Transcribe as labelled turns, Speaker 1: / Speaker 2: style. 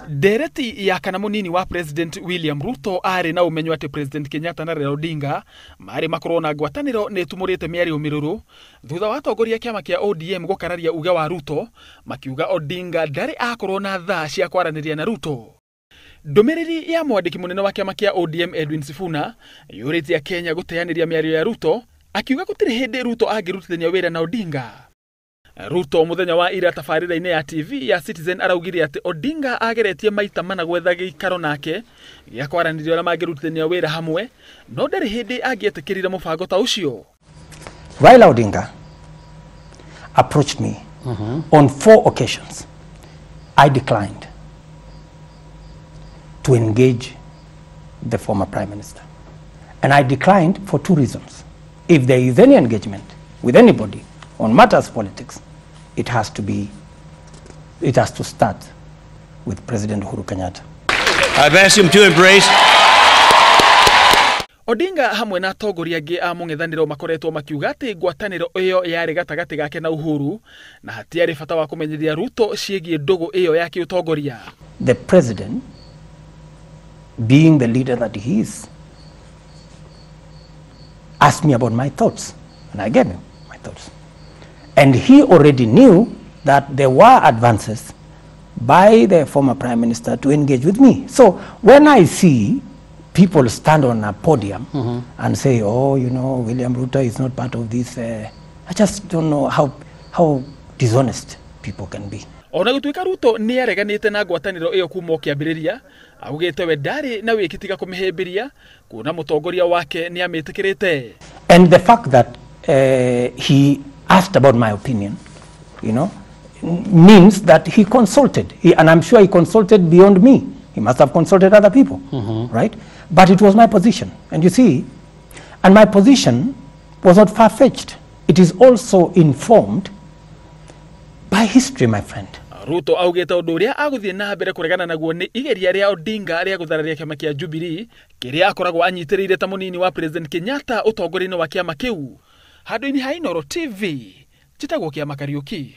Speaker 1: Ndereti ya kana munini wa President William Ruto arĩ na ũmenyo atĩ President Kenyatta na Raila Odinga marĩ makorwo na ngwatanĩro nĩ ĩtumũrĩte mĩario mĩrũrũ thutha wa atongoria a kĩama kĩa ODM gũkararia uge wa Ruto makiuga Odinga ndarĩ akorwo na thaa cia kwaranĩria na Ruto. Ndũmĩrĩri ya mwandĩki mũnene wa kĩama kĩa ODM Edwin Sifuna yũrĩtie Kenya gũteanĩria mĩario ya Ruto akiuga gũtirĩ hĩndĩ Ruto angĩrutithania wĩra na Odinga. Ruto mũthenya wa ira tabarĩra-inĩ ya TV ya Citizen araugire atĩ Odinga ageretie maita mana gwetha gĩikaro nake gĩa kwaranĩria ũrĩa mangĩrutithania wĩra hamwe no ndarĩ hĩndĩ angĩetĩkĩrire mũbango ta ũcio.
Speaker 2: Raila Odinga approached me on 4 occasions. I declined to engage the former Prime Minister. And I declined for 2 reasons. If there is any engagement with anybody on matters politics, it has to start with President Uhuru Kenyatta.
Speaker 3: I've asked him to embrace.
Speaker 1: Odinga hamwe na atongoria angĩ a mũng'ethanĩro makoretwo makiuga atĩ ngwatanĩro ĩyo yarĩ gatagatĩ gake na Uhuru na hatiarĩ bata wa kũmenyithia Ruto ciĩgiĩ ndũgũ ĩyo ya kĩũtongoria.
Speaker 2: The president, being the leader that he is, asked me about my thoughts, and I gave him my thoughts. And he already knew that there were advances by the former Prime Minister to engage with me. So when I see people stand on a podium and say, oh, you know, William Ruto is not part of this, I just don't know how dishonest people can be.
Speaker 1: Ona gũtuĩka Ruto nĩ areganĩte na ngwatanĩro ĩyo kuma o kĩambĩrĩria, augĩte we ndarĩ na wĩki tiga kũmĩhĩmbĩria kuona mũtongoria wake nĩ amĩtĩkĩrĩte.
Speaker 2: And the fact that he asked about my opinion, you know, means that he consulted. And I'm sure he consulted beyond me. He must have consulted other people, right? But it was my position. And you see, and my position was not far-fetched. It is also informed by history, my friend.
Speaker 1: Ruto augĩte ũndũ ũrĩa agũthiĩ na mbere kũregana naguo nĩ igeria rĩa Odinga rĩa gũthararia kĩama kĩa Jubilee kĩrĩa akoragwo anyitĩrĩire ta mũnini wa President Kenyatta ũtongoria-inĩ wa kĩama kĩu. Handũ-inĩ ha Inooro TV, njĩtagwo Kĩama Kariũki.